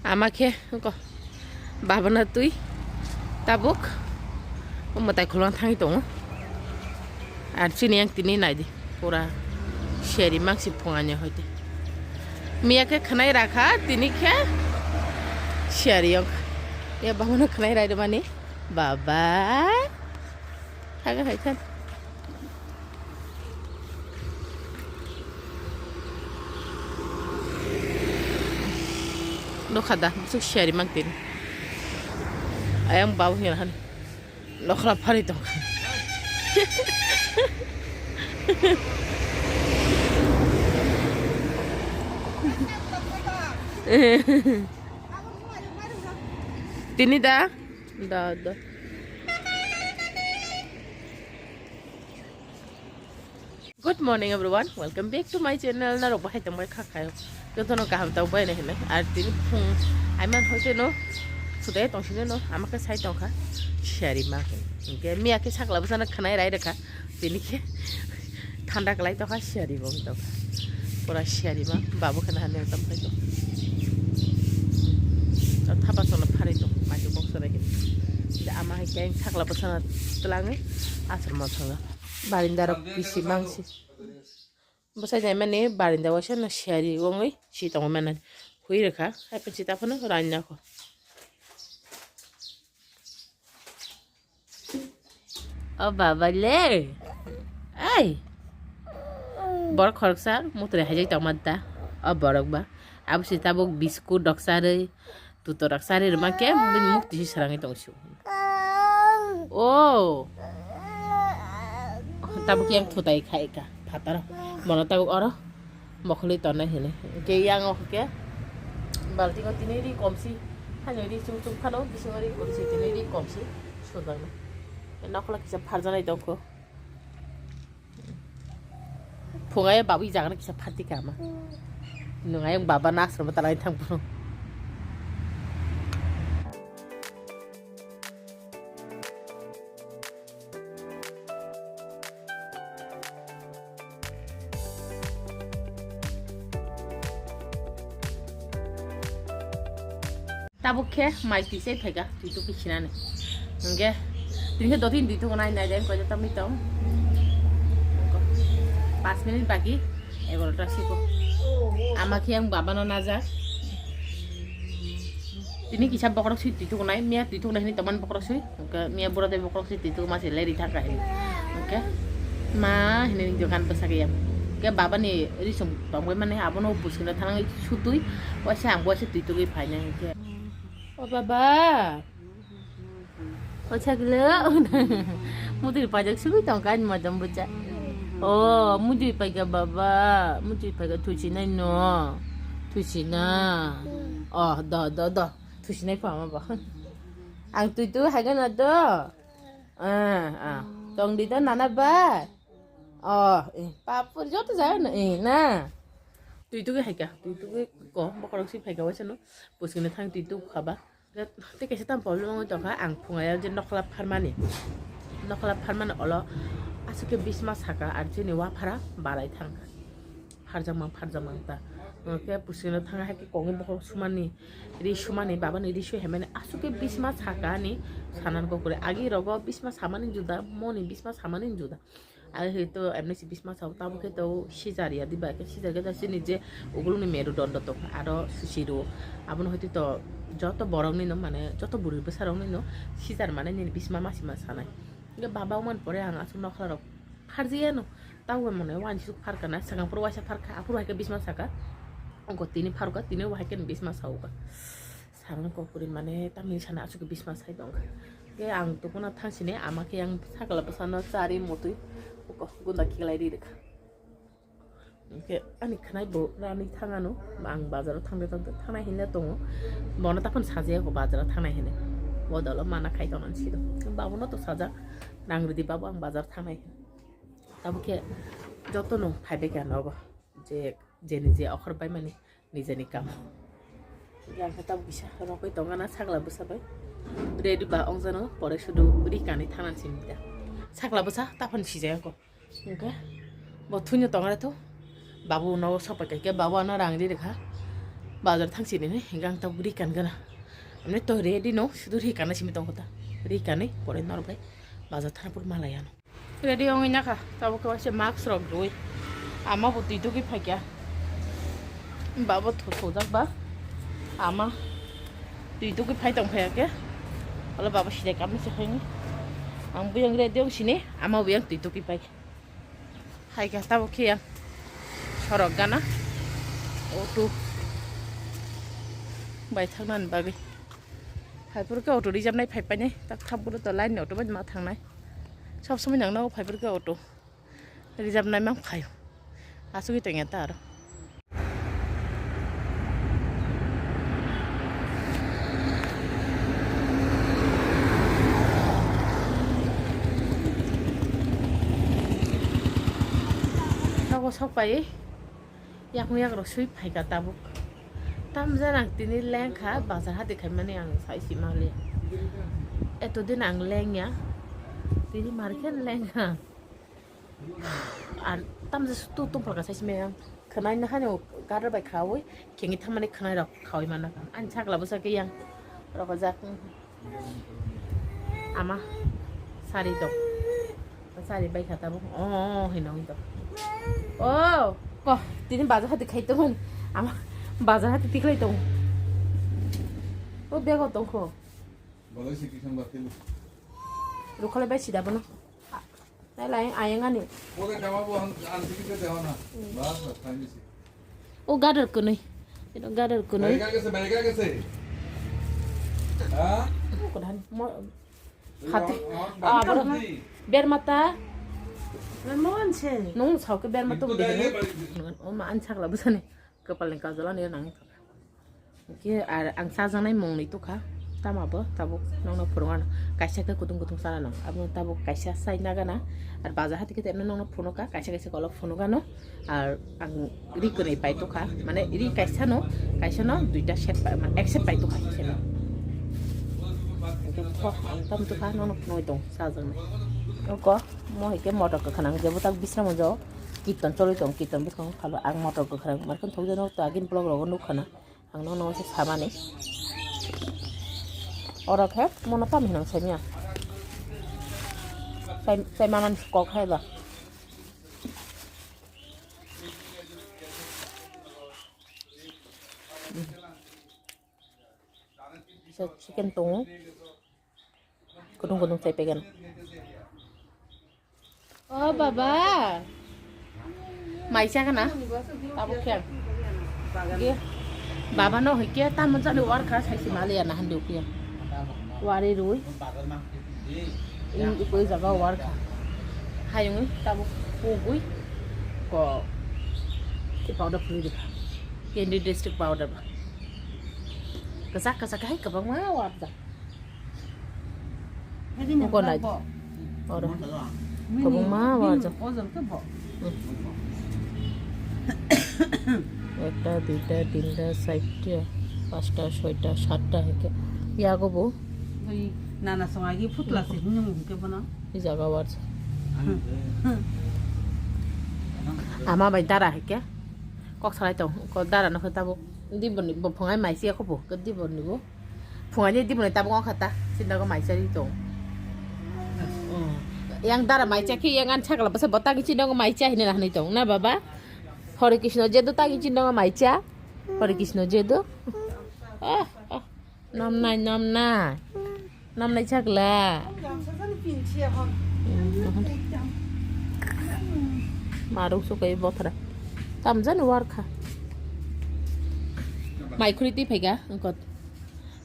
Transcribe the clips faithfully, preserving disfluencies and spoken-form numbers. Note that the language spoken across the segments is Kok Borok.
Ama khe ko babana twi tabuk mwtai khulwng thangwi tongo. Ar chini yang tini naidi pura seri mangsi phungani hoite. Miya khe khwnai rakha, tini khe seri yong. Ya babana khwnai rai mani baba. Thaga hai khan. Nokha da, bwswk siyari mang tini. Ayang bau hwnwi han. Nokhla phari tongkha. Tini da? Da, da. Good morning everyone, welcome back to my channel. Narok bahai tongbai kha khayo. Jotono kaham tongbai na hinwi. Ar tini phung aiman hoite no. Sudai tongsini no. Ama khe sai tongkha. Siyari ma hin. Hingke miya khe sakla bwsano khwnai rai rwkha. Tini khe thanda kalai tongkha siyari bo tongkha. Pura siyari ma. Babu khana hande tam khai tong. Thapa sono pharai tong. Maju box rai hin. Ama hai khe sakla bwsano tlangi. Aswrwng ma thanga. Barinda rok bisi mangsi. Bwsai naimani barinda waisa no siyari wngwi si tongo mani. Hui rwkha, hai phansi ta phano raina kho. O baba le. Ai. Borok khoroksa mutre haijak tongma da. O borok ba. Abo si tabuk biskut rok charwi. Tutorak sari rwma khe bini mukti se srangwi tong sio. O. Tabuk yang thutai khai ka phataro. Bono tabuk oro mokholi tonai hini. Hingke yang o khe baltingo tini ri komsi. Hani ri chum chum phano bisingo ri komsi tini ri komsi. Sudang. Nokhola kisa pharjanai tongkho. Phungai babu i jagano kisa pharti kama. Nung ayang baba nasrama talai thang phuru. Tabuk khe mai twi se phaikha, twi tuk khe sinani. Hingke tini khe dotini twi tuk nai nai de koi jota mi tong. Pas minute baki egarota siko. Ama khe ang baba no naja. Tini kisa bokrok si twi tuk nai, miya twi tuk nai hini toman bokrok si. Hingke miya bura de bokrok si twi tuk ma se leri thangka hini. Hingke ma hini dokan bwsakya. Hingke baba ni risum tongbai mani abono buskino thangwi sutwi waisa ang waisa twi tugwi phainai hingke. O baba. O chaklo. Mudui pajak sugui tongka ani madam bucha. O mudui paika baba. Mudui paika thusinai no. Thusina. O do do do. Thusinai pha ma ba. Ang tui tu haga na do. Ah ah. Tong di do nana ba. O eh papur joto jaga no eh na. Tui tugui haika. Tui tugui ko bokorok si phaika waisa no. Puskini thang tui tug khaba. Tei kaisa tamo problem wngwi tongkha, ang phungaio je nokhola pharmani, nokhola pharmani olo aswk khe bisma saka, ar chini waphara barai thangkha, pharjakmang pharjakmang ta. Hwnkhe puskino thangwi hai khe kongwi bokhorok sumani, ri sumani, babani ri sui haimani aswk khe bisma saka ani sanan kokore. Agi rogo bisma samani juda, moni bisma samani juda. Aro hai to emni si bisma sao, tabuk khe to sijar ya diba, khe sijar khe to chini je uguluni merudondo tongkha, aro susi rwo. Abono hai to joto borokni no, mane joto bwrwi bwsarokni no sijar mane nini bisma masi ma sanai. Hingke baba wngmani pore ang aswk nokhola rok pharjiyano, tabuk mane wansuk pharkha na, swkang phuru waisa pharkha, aphuru hai khe bisma saka, ongko tini pharkha, tini bo hai khe bisma saokha. Sarang kokori mane tamni sana aswk bisma sai tongkha. Khe ang tukuna thangsini ama khe ang sakla bwsano chari mutwi gunda khiklai ri rwkha. Khe ani khwnai bo rani thangano, ang bazaro thangde thangde thangnai hinle tongo. Bono taphano sajaya ko bazaro thangnai hinwi. Bodolo mana khai tongmani sido. Babono to sajak, nang rwdi babu ang bazar thangnai hinwi. Tabuk khe jotono phaibai kha nogo. Je, jeni je okhor baimani. Nijeni kam. Yang khe tabuk kisa rokoi tongana sakla bwsa bai. Ready ba ong jano pore sudu ri kanwi thanani simi da. Sakla bwsa taphano sijaya ko. Hingke bo thuino tongare tho. Babu no sopai kai ke babu ano rang ri rikha. Bazar thang sini ni, hinkhe ang tabuk ri kan gana. Amne to ready no, sudu ri kana simi tong kota. Ri kanwi, pore norok bai bazar thana pur malaya no. Ready ongwi nakha, tabuk khe se mask rok rwi. Ama bo twi tugwi phaikya. Baba tho thojak ba. Ama twi tugwi phai tong phaiya khe. Wala baba side kam se phaini. Ang buyang ready ong sini, ama buyang twi tugwi pai. Hai khe tabuk khe yang sorok gana auto bai thangnani bagwi. Hai phuru khe auto reserve nai phai painai, tak thap bwrwi to line ni auto bai ma thangnai. Sob somoi nang nogo phai phuru khe auto reserve nai mang phaio. Asugwi tongya ta aro. Nogo sok pai, yakung yakrok sui phaikha tabuk. Tamjani ang tini lengkha, bazar hati khaimani ang sai si manliya. Etodin ang lengya, tini markhe lengkha. Ar tamjani tu tumpalka sai si maya. Khwnai no hano gadar bai khaui, khengi thamani khwnai rok khaui mana. Ani sakla bwsa khe yang rokojak. Ama sari tong. Sari bai kha tabuk. Oh, hino hino. Oh, ko, tini bazar hati khai tong. Ama bazar hati tiklai tong. O bego tong kho. Balai si kisang bakil. Rukhale bai sida bono. Nai lai ayang ani. Oke, kama bo ang, ang ticket dewa na. Bas, bas, thank you. O gadar kunui. Ino gadar kunui. Bhai ka kaise, bhai ka kaise? Ha? O kodan mo. Hati. Bermata. Bermata. Bermata. Nung sao ke bermata. O ma an sakla busani. Kapal ni kajala ni nang. Hwnkhe ar ang chajaknai mungni tukha, tama bo tabuk nokno phunukgano, kaisa khe kutung kutung chana nang, abo tabuk kaisa chai nagana, ar baja hati khe tebno nokno phunukha, kaisa kaisa kolok phunukgano, ar ang ri kwnwi pai tukha, mane ri kaisa no, kaisa no duita set pai, mane ek set pai tukha, set no. Hwnkhe thok ang tam tukha, nokno phunugwi tong chajaknai. Oko mo hai khe motor kwkhwrang jebo tak bisra monjo. Kirtan choli tong, kirtan bwskango phalo ang motor kwkhwrang markhon thokjano to agin vlog rogo nukkhana ang nono se samani. Oro khe mono tam hinang saimya. Sai, sai manani kok hai ba. Chicken tongo. Kudung kudung chai pegeno. O baba. Mai chakana. Tabuk khe. Ge. Baba no hoi khe tamo jani worker sai si mali ana handi ukia. Wari rui. I, i koi jaga worker. Hayung tabuk pugui. Ko. Ki powder puri dikha. Kendi district powder ba. Kasak kasak hai kabang ma warja. Oko nai. Oro. Kwbangma waja. Ekta, duita, tinta, charta, pasta, soita, satta hwnkhe. Yago bo. Nana song agi phutla se hinwi mung khe bono. I jaga waja. Ama bai dara hwnkhe. Kok salai tong. Ko dara no khe tabuk. Diboni bo phungai mai se kho bo. Diboni bo. Phungaini diboni tabuk wngkha ta, sindago mai chari tong. Yang dara mai cha khe yang an chakla bwsa bo tagi sindago mai cha hinwi hinwi tong na baba? Hare Krishna jedu tagi sindago mai cha. Hare Krishna jedu. Ah, ah. Nom nai, nom nai. Nom nai chakla. Maruk sukai bothra. Tamjani warkha. Mai khuri twi phaikha, wngkha.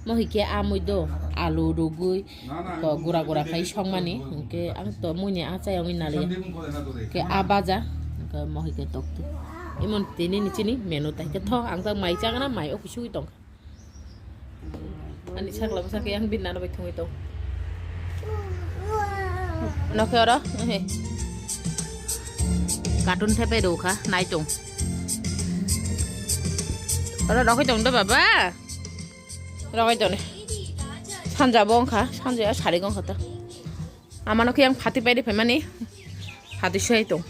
Mo hwnkhe amui do, alu rugui, ko gura gura khai songmani, hwnkhe ang to muini achai wngwi naliya. Hwnkhe a baja, hwnkhe mo hwnkhe tokti. Imon tini ni chini menu tai khe tho, ang to mai chagana, mai o kusui tong. Ani sakla bwsa khe ang binna no bai thungwi tong. Nokhe oro, ehe. Cartoon thepai rw kha, nai tong. Oro rokhe tong do baba. Rogai toni. Sanja bo wngkha, sanja sari wngkha ta. Amano khe yang phati paidi phaimani. Phati suai tong.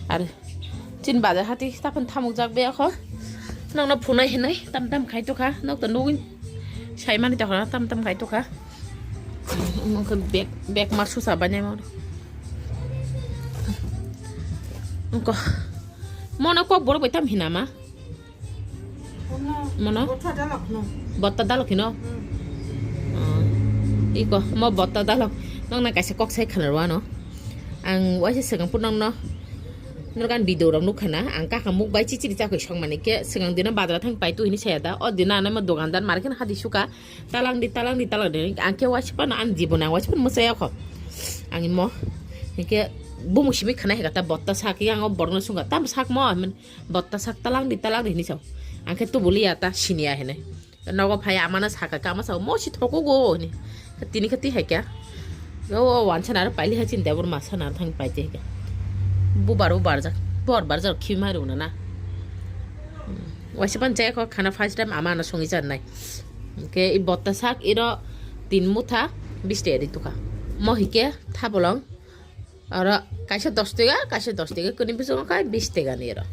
Ar chin bazar hati taphun thamuk jak be akho. Nokno phunai hinui tam tam khai tokha, nok to nugui saimani tokha, tam tam khai tokha. Omo khe bag, bag ma susa bainai mo. Ongko. Mono kok borok bai tam hinama. Mono? Botta dalok no. Botta dalok hino? Hmm. Oh. Iko, mo botta dalok. Nokna kaisa kok sai khana rwano. Ang waisa swkang phuru nokno. Norgan video rok nukha na. Ang kakhamuk bai chichiri chakwi songmani khe swkang dino bazar thang pai tu hini saya da. O dino ano mo dogandar market hadi suka. Talang di, talang di, talang di. Ang khe waisa phano ani jibon ang waisa phano mwchaya kho. Ang imo. Hingke bumung simi khana heka ta botta sak yang o borokno sungkha. Tam sak mo? Botta sak talang di, talang di hinui sao. Ang khe tubu liya ta siniya hinui. Nogo phai amano saka khe ama sao, "Mo si thokugo," hinui. Tini khe twi hai khe. O, o, wansa naro paili hai chini debor masa naro thang pai twi hai khe. Bubar, bubar jak, bor bar jak khima rwna na. Hmm. Waisa pan chaya kho khana first time amano songwi charnai. Hingke i botta sak iro tin mutha bis teri tukha. Mo hike thabolong. Oro kaisa dos tega, kaisa dos tega, kuni bisingo kai bis tega ni oro.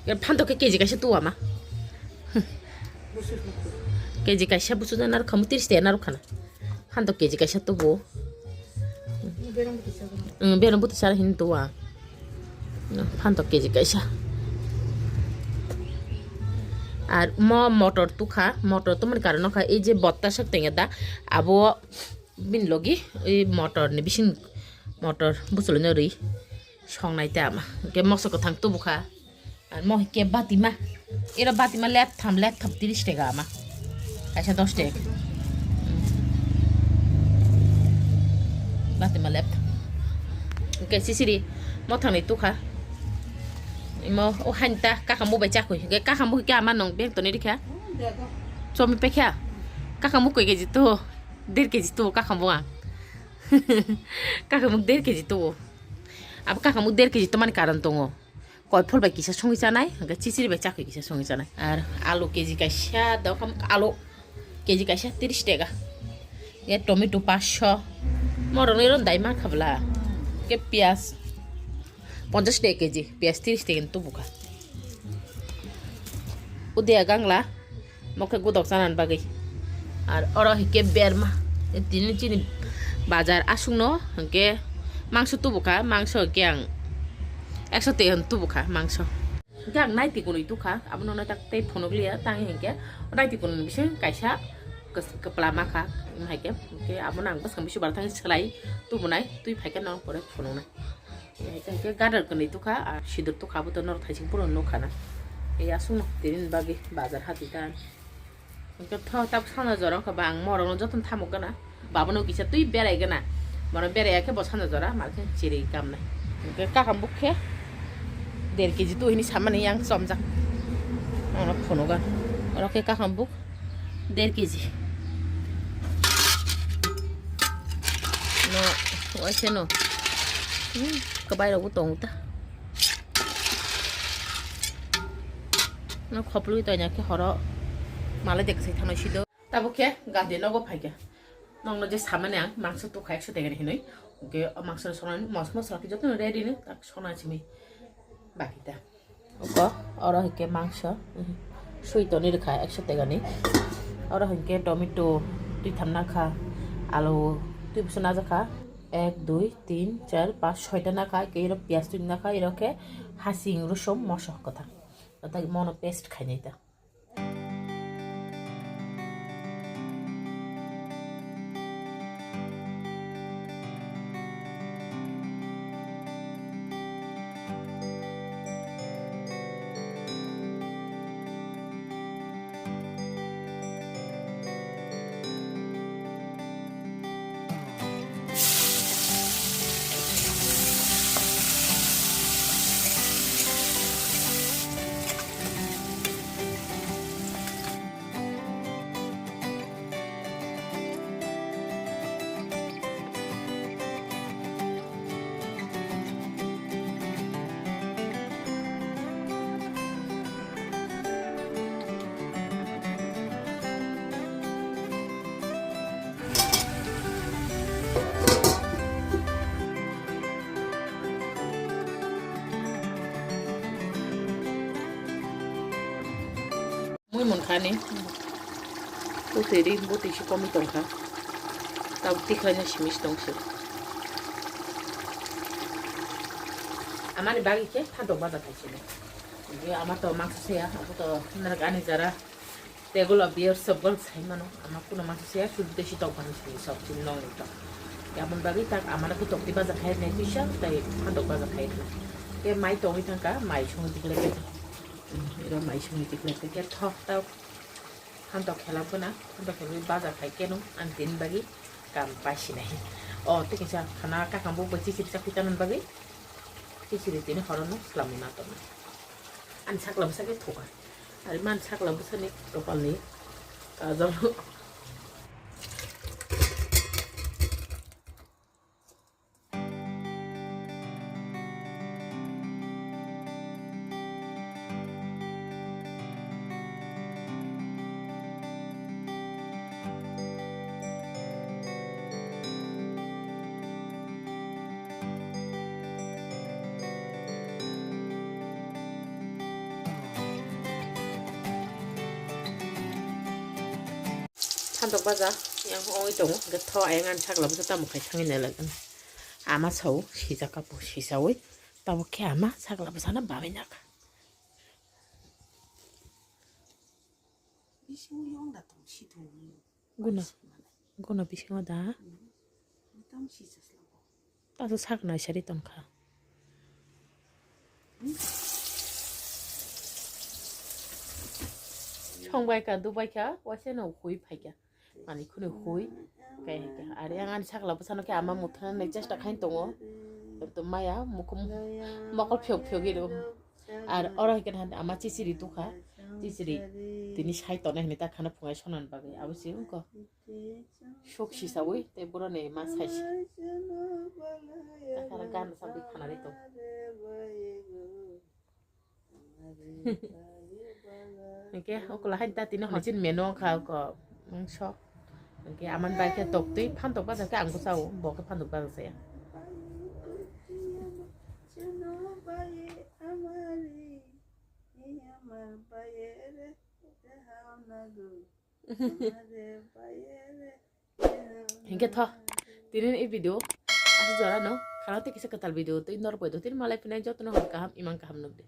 Oro phantok khe K G kaisa tuwa ma. K G kaisa busu na narwkha mo tiris tega narwkha na. Phantok K G kaisa tubu. Bereng buti sara hin tuwa. Phantok K G kaisa. Ar mo motor tukha, motor tumani karon kha ei je botta sak tengya da abo. Bini logi ui motor ni bising motor buchulino ri songnai ta ama. Hingke moso kwthang tubu kha. Ar mo hingke batima. Iro batima lep tham, lep tham tiris tega ama. Kaisa dos tega. Batima lep tham. Hingke sisiri mothang ni tukha. Imo o hain ta kakhambo bai chakhui. Hingke kakhambo hingke ama nong beng toni rikha. Chomi pekha. Kakhambo koi keji tu. Der keji tuo kakhambo ang. Kakhamuk der keji tuo. Abo kakhamuk der keji tomani karon tongo. Koiphol bai kisa songwi chanai, hingke chichiri bai chakwi kisa songwi chanai. Ar alu keji kaisa, dokham alu keji kaisa tiris tega. Ye tomato paso. Morokno iro dai mankha bwla. Ke piyaj. Ponchas tega keji, piyaj tiris tega ni tubu kha. Udia gangla, mo khe gudok chanani bagwi. Ar oro hinkhe berma, tini chini bazar aswkno hinkhe mangso tubu kha, mangso hinkhe ang ekso tei hwn tubu kha mangso. Hinkhe ang naiti kunui tukha, abono naithak tei phunukliya, tang hinkhe naiti kunui bising kaisa kwplama kha, haikhe, hinkhe abono ang bwskang bisi bar thang swlai tubunai, twi phaikhe norok pore phunuknai. Hingke gadar kwnwi tukha, ah, sidur tukha, abo to norok thaising puro nukha na. Ei aswkno tini bagwi bazar hati ta. Hingke tho tabuk sana jora wngkha ba ang morokno jotono thamuk gana. Babono kisa twi berai gana. Bono berai ya khe bo sana jora, malkhe chiri kamnai. Hingke kakam buk khe der keji tu hini samani yang chomjak. Ano phunugo. Oro khe kakam buk. Der keji. No, waise no. Hmm, kwbai rok bo tongo ta. No khoplu to nya khe horo. Malai de kwsai thangno sido. Tabuk khe gandi nogo phaikha. Nokno je samani ang mangso tukha ekso tegani hinui. Oke, o mangso sonani mos mosla khe jotono ready no, tak sona simi. Baki ta. Oko, oro hinkhe mangso, sui toni rwkha ekso tegani. Oro hinkhe tomato twi tham nakha, alu twi busa najakha, ek, dui, tin, char, panch, soita nakha, hinkhe iro piyaj twi nakha, iro khe hasing, rosom, moso kwthang. Tei mono paste khainai ta. Mon khani. Bwtwi ri, bwtwi se komi tongkha. Tabuk tikhlaina simi se tongse. Amani bagwi khe phantok baja khaisini. Ama to mangsa saya, abo to narwk ani jara. Tegulo beer sobgol sai mano, ama kuno mangsa saya, sudu desi tok bani sai sok chini nong ni tok. Amon bagwi tak amana khe tokti baja khai nai tuisa, tai phantok baja khai nai. Ke mai tongwi thangka, mai songwi tikle ke. Iro mai songwi tikle ke, ke thok tau. Phantok khelap gana, phantok khelap baja khai keno, ang tini bagwi kam paisi nai. O, tei kisa khana kakang bo bai chichiri chakwi tanani bagwi. Chichiri tini horono slamwi ma tongna. Ani sakla bwsa khe thoka. Ari man sakla bwsani kopalni kajol. Phantok baja yang ongwi tongo, hwnkhe tho ayang ani sakla bwsa tamo khai thangwi nailai gana. Ama sao sijak kapo sisawi, tamo khe ama sakla bwsano bawi nakha. Bisingo yong da tong si thung. Guna. Guna bisingo da. Tam si chasla. Taso sak nai sari tongkha. Songbai ka, dubai ka, waisa no hui phai ka. Mani khuni hui. Kai hai ka. Ari ang ani sakla bwsano khe ama muthana nai chesta khain tongo. To maya mukhum mokol phiyok phiyok iro. Ar oro hai khe ama chichiri tukha. Chichiri tini sai tonai hini ta khana phungai sonan bagwi. Abo si wngkha. Sok sisawi tei boroni ma sai si. Takhana gan sabi khanari tong. Hingke okla hai ta tini hochin menu wngkha oko mangso. Hingke aman bai khe toktwi phantok baja khe ang bwsao bo khe phantok baja saya. Hingke tho, tini ni video, aswk jora no, khana tei kisa kwtal video, tei norok bai do, tini malai pinai joto no hor kaham, imang kaham nukdi.